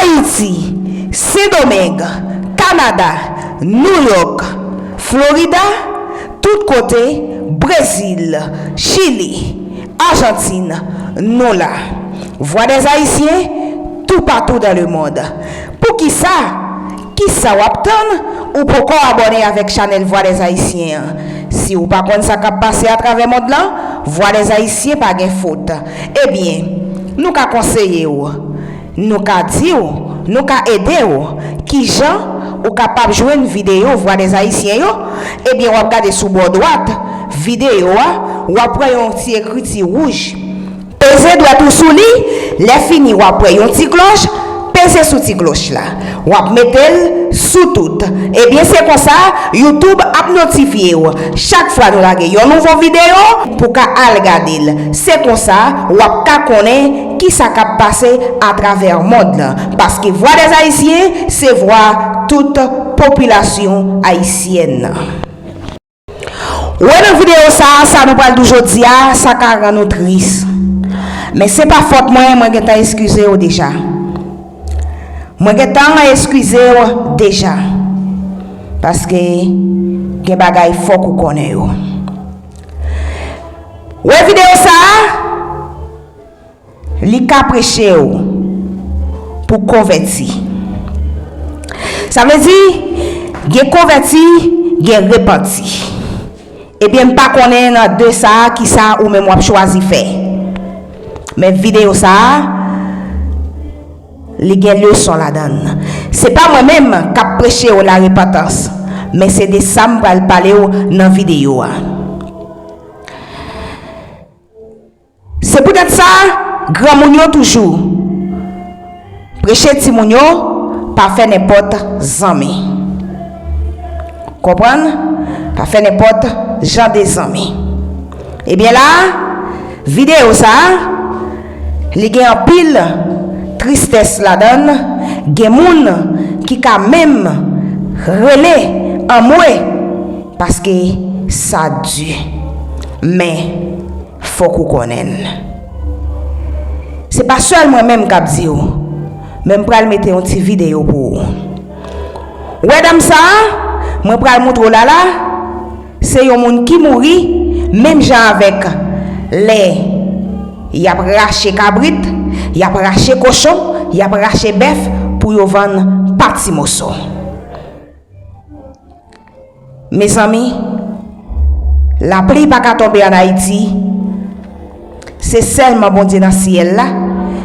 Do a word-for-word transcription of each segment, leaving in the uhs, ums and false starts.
Ayiti, Sendomeng, Kanada, Nouyòk, Florida, tout kote, Brezil, Chili, Ajantin, nou la. Voix des Haïtiens, toupatou dans le monde. Poukisa? Kisa w ap tann? Ou poko abòne avèk chanèl Voix des Haïtiens an? Si w pa konn sa k ap pase atravè mond lan, Voix des Haïtiens pa gen fot. Ebyen, nou ka konseye w. Nou ka di w, nou ka ede w. Kijan ou kapab jwenn videyo Voix des Haïtiens yo? Ebyen, w ap gade sou bò dwat videyo a, w ap wè yon ti ekriti wouj. Peze dwèt ou sou li, lè fini w ap wè yon ti klòch, peze sou ti klòch la. W ap mete l sou tout. Ebyen, se konsa, YouTube ap notifye w chak fwa nou lage yon nouvo videyo pou w ka al gade l. Se konsa, w ap ka konnen kisa k ap pase atravè mond lan. Paske Voix des Haïtiens, se vwa tout popilasyon ayisyèn nan. Wè nan videyo sa a, sa nou pral di w jodi a, sa ka rann ou tris. Men se pa fòt mwen, mwen gentan eskize w deja. Mwen gentan eskize w deja. Paske gen bagay fòk ou konnen yo. Wè videyo sa a, li ka preche w pou konvèti. Sa vle di, gen konvèti, gen repanti. Ebyen, m pa konnen nan de sa a, kisa ou menm w ap chwazi fè. Men videyo sa a, li gen leson ladan l. Se pa mwen menm k ap preche w larepantans, men se de sa m pral pale w nan videyo a. Se poutèt sa, granmoun yo toujou preche timoun yo, pa fè nenpòt zanmi. Konprann? Pa fè nenpòt jan de zanmi. Ebyen la, videyo sa a, li gen anpil tristès ladan l. Gen moun ki ka menm rele anmwe paske sa di. Men, fòk ou konnen l. Se pa sèl mwen menm k ap di w, men m pral mete yon ti videyo pou ou. Ou wè dam sa a, mwen pral moutre w la la, se yon moun ki mouri, menm jan avèk lè y ap rache kabrit, y ap rache kochon, y ap rache bèf pou yo vann pa ti moso. Mezanmi, lapli pa ka tonbe ann Ayiti. Se sèlman Bondye nan syèl la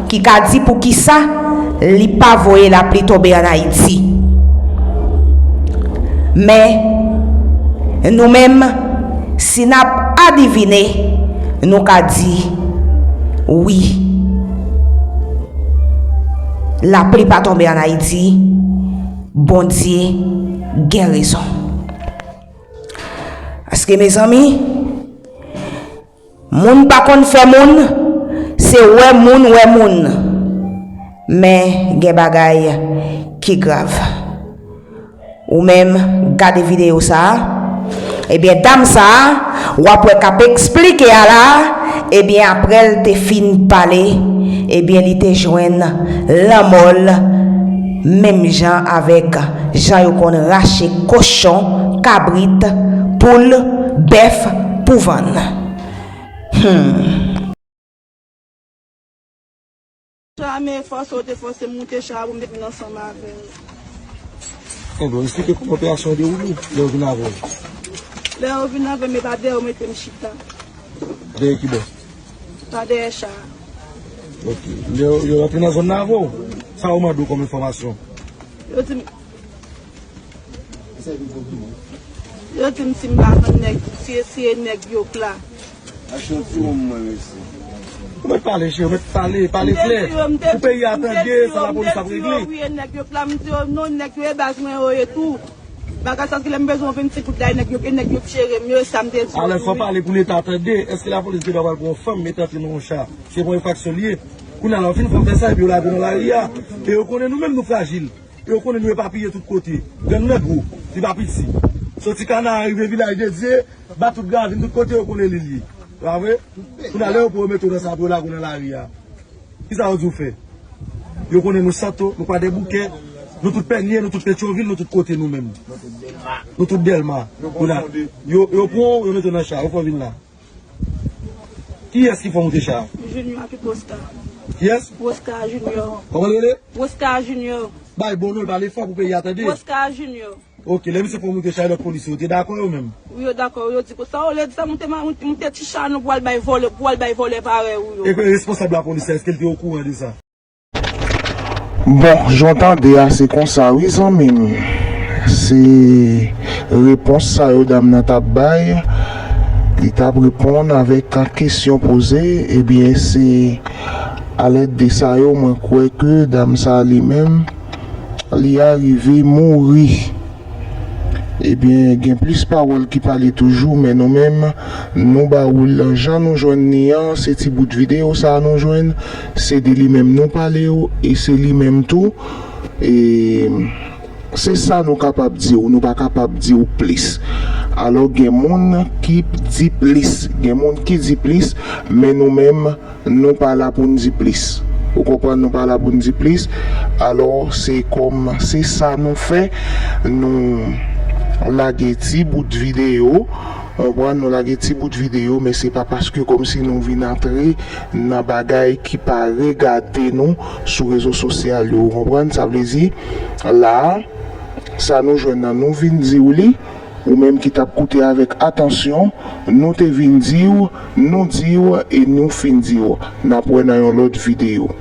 ki ka di poukisa li pa voye lapli tonbe ann Ayiti. Men, nou menm, si n ap adivine, nou ka di, wi, lapli pa tonbe ann Ayiti. Bondye gen rezon. Paske, mezanmi, moun pa konn fè moun, se wè moun wè moun. Men gen bagay ki grav. Ou menm, gade videyo sa a. Ebyen, dam sa a, w ap wè k ap eksplike a la a, ebyen, apre l te fin pale, ebyen, li te jwenn lanmò l, menm jan avèk jan yo konn rache kochon, kabrit, poul, bèf pou vann. Hmm. Cha a, men fòse w te fòse m moute cha a pou m te vin ansanm avè w. Enben, eksplike kòman operasyon an dewoule lè yo vin avè w. Lè yo vin avè m, e pa dèyè yo mete m chita. Dèyè ki bò? Pa dèyè cha a. Ok. Lè yo, yo rantre nan zòn nan avè w, sa yo mande w kòm enfòmasyon? Yo di m, yo di m si m pa konn nèg, si, si e nèg yo k la. Achte yon ti wonm mwen, mesye. Ou mèt pale, cheri, ou mèt pale, pale klè. Pou peyi a tande sa lapolis ap regle. M di yo, wi, e nèg yo k la, m di yo, non, nèg yo e baz mwen yo ye tou. Bagay sa ki lè m bezwen yon vennsenk goud la, e nèg yo, e nèg yo k jere m yo, e sa m te di yo. Alò, fò pale pou Leta tande. Èske lapolis gen dwa pral pran yon fanm, mete antre nan yon cha? Se pa yon enfraksyon l ye. Kounye a la, w fin fè sa, epi yo lage w nan lari a. E yo konnen nou menm nou frajil. Yo konnen nou epapiye tout kote. Grenn nan gwo, li pa piti. Soti Kana rive Vilaj de Dye, bat tout gravin, tout kote yo konnen li l ye. Pa vre? Kounye a lè yo pran yo mete w nan sa pou yo lage w nan lari a. Kisa yo di w fè? Yo konnen nou Santo, nou Kwadèboukè, nou tout Pènye, nou tout Petyonvil, nou tout kote nou menm. Nou tout Dèlma. Nou la. Yo, yo pran w, yo mete w nan cha, yo fè w vin la. Kiyès ki fè w moute cha? Junior ak Oscar. Kiyès? Oscar Junior. Kòman l rele? Oscar Junior. Bay bon non l, pale fò pou peyi a tande. Oscar Junior. Ok, lè misye fè w moute cha, lòt polisye yo te dakò yo menm? Wi, yo dakò, yo di konsa, olye di sa, moute, moute ti cha nou pou al bay vòlè, pou al bay vòlè parèy ou yo. E responsab lapolis la, èske l te okouran de sa? Bon, jan w tande a, se konsa wi, zanmi m. Se repons sa yo dam nan t ap bay. Li t ap reponn avèk kesyon poze. Ebyen, se alèd de sa yo, mwen kwè ke dam sa li menm, li arive mouri. Ebyen, gen plis pawòl ki pale toujou, men nou menm, nou ba ou l jan nou jwenn li an, se ti bout videyo sa a nou jwenn, se de li menm nou pale w, e se li menm tou, e se sa nou kapab di w, nou pa kapab di w plis. Alò, gen moun ki di plis, gen moun ki di plis, men nou menm, nou pa la pou n di plis. Ou konprann, nou pa la pou n di plis. Alò, se kòm, se sa nou fè, nou lage ti bout videyo. Ou konprann, nou lage ti bout videyo, men se pa paske kòmsi nou vin antre nan bagay ki pa regade nou sou rezo sosyal yo. Ou konprann, sa vle di, la a, sa nou jwenn nan, nou vin di w li, ou menm ki t ap koute avèk atansyon, nou te vin di w, nou di w e nou fin di w. N ap wè nan yon lòt videyo.